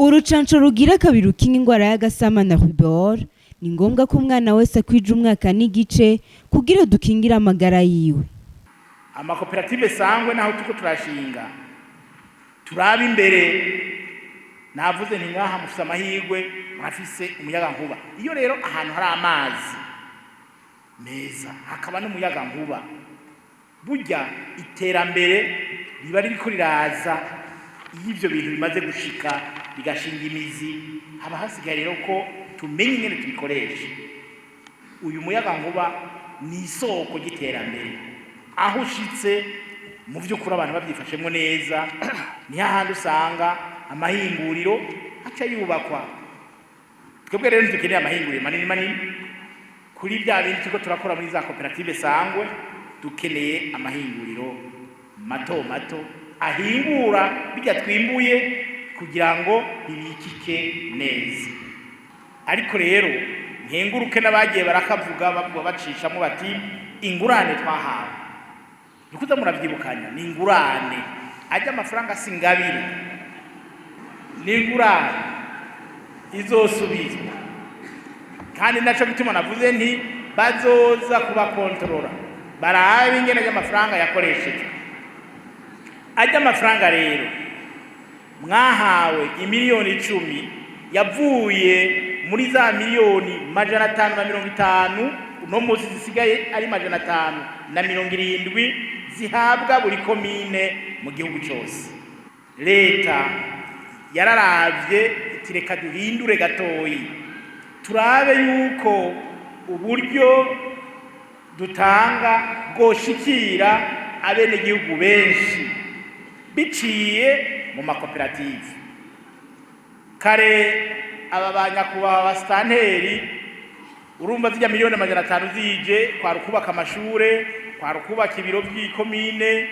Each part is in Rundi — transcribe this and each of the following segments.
Urucanco rugira kabiri rukinga ingwara y'agasama na rubéole ni ngombwa ko umwana wese akwija umwaka n'igice kugira dukingire amagara yiwe. Amakoperative sangwe naho turiko turashinga, turaba imbere. Navuze nti ngaha mufise amahirwe, murafise umuyaga nkuba. Iyo rero ahantu hari amazi meza hakaba n'umuyaga nkuba, burya iterambere riba ririko riraza. Iyo ivyo bintu bimaze gushika, bigashinga imizi, haba hasigaye rero ko tumenye ingene tubikoresha. Uyu muyaga nkuba ni isoko ry'iterambere. Aho ushitse, mu by'ukuri abantu babyifashemo neza, ni hahandi usanga amahinguriro aca yubakwa. Twebwe rero ntidukeneye amahinguriro manini manini kuri bya bindi turiko turakora muri za koperative sangwe. Dukeneye amahinguriro mato mato ahingura bijya twimbuye kugira ngo bibikike neza. Ariko rero nkenguruke n'abagiye barakavuga, bavuga bacishamo bati ingurane twahawe. Nikuza muravyibukanya, ni ingurane, ajya amafaranga si ingabire, ni ingurane izosubizwa. Kandi naco gituma navuze nti bazoza kubakontorora, barabe ingene ry'amafaranga yakoreshejwe. Ajya amafaranga rero mwahawe, imiliyoni 10 yavuye muri za miliyoni 550, uno munsi zisigaye ari 570 zihabwa buri komine mu gihugu cyose. Leta yararavye iti reka duhindure gatoyi, turabe yuko uburyo dutanga bwoshikira abenegihugu benshi biciye mu makoperative. Kare aba ba nyakubahwa ba sitanteri, urumva zijya miliyoni 500 zije kwari ukubaka amashure, kwari ukubaka ibiro by'ikomine.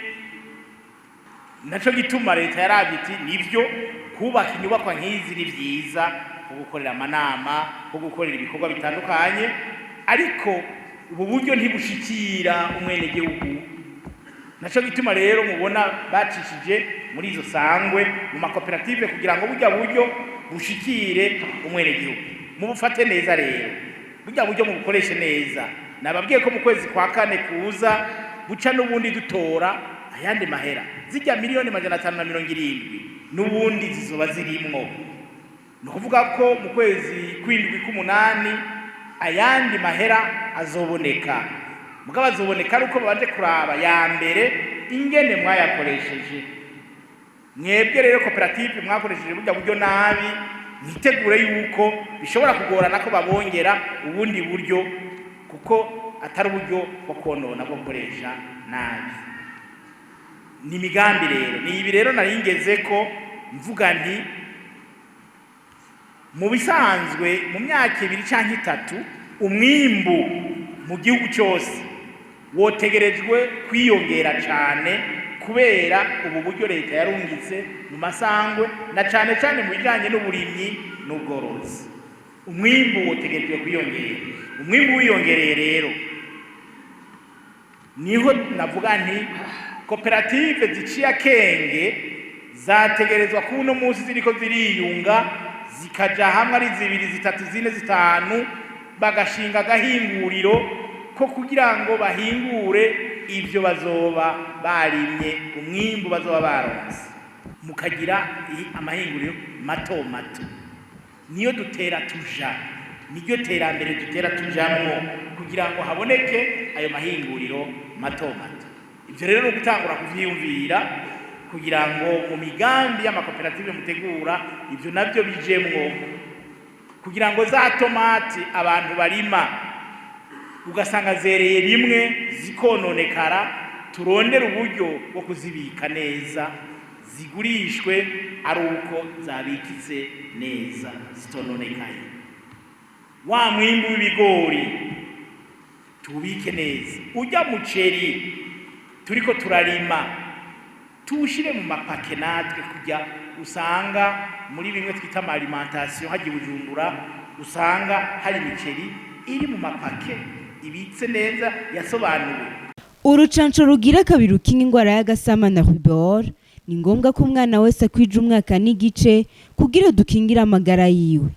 Naco gituma leta yaravye iti nivyo, kubaka inyubakwa nk'izi ni vyiza nko gukorera amanama, nko gukorera ibikorwa bitandukanye, ariko ubu buryo ntibushikira umwenegihugu. Naco gituma rero mubona bacishije muri izo sangwe, mu makoperative, kugira ngo burya buryo bushikire umwenegihugu. Mubufate neza rero burya buryo, mubukoreshe neza. Nababwiye ko mu kwezi kwa kane kuza buca n'ubundi dutora ayandi mahera. Zijya miliyoni 570 n'ubundi zizoba zirimwo. Ni ukuvuga ko mu kwezi kw'indwi, k'umunani, ayandi mahera azoboneka. Mugabo azoboneka ari uko babanje kuraba ya mbere ingene mwayakoresheje. Mwebwe rero koperative mwakoresheje burya buryo nabi, mwitegure yuko bishobora kugorana ko babongera ubundi buryo, kuko atari uburyo bwo konona, bwo gukoresha nabi. Ni imigambi rero, ni ibi rero nari ko mvuga nti mu bisanzwe mu myaka 2 cyangwa 3 umwimbu mu gihugu cyose wotegerejwe kwiyongera cyane, kubera ubu buryo leta yarungitse mu masangwe, na cyane cyane mu bijyanye n'uburimyi n'ubworozi. Umwimbu wotegerejwe kwiyongera. Umwimbu wiyongereye rero, niho navuga nti koperative ziciye akenge zategerezwa kuba uno munsi ziriko ziriyunga, zikaja hamwe ari zibiri, zitatu, zine, zitanu, bagashinga agahinguriro ko kugira ngo bahingure ibyo bazoba barimye, umwimbu bazoba baronse, mukagira amahinguriro mato mato. Niyo dutera tuja, niryo terambere dutera tujamwo, kugira ngo haboneke ayo mahinguriro mato mato. Ibyo rero ni ugutangura kuvyiyumvira kugira ngo mu migambi y'amakoperative mutegura ibyo nabyo bijemwo, kugira ngo za tomati abantu barima ugasanga zereye rimwe zikononekara, turondere uburyo bwo kuzibika neza, zigurishwe ari uko zabikitse neza, zitononekaye. Wa mwimbu w'ibigori tuwubike neza, ujya muceri turiko turarima tuwushire mu mapake natwe, kujya usanga muri bimwe twita ama alimentation hajya i Bujumbura, usanga hari imiceri iri mu mapake ibitse neza yasobanuwe. Urucanco rugira kabiri rukinga ingwara y'agasama na rubéole. Ni ngombwa ko umwana wese akwija umwaka n'igice kugira dukingire amagara yiwe.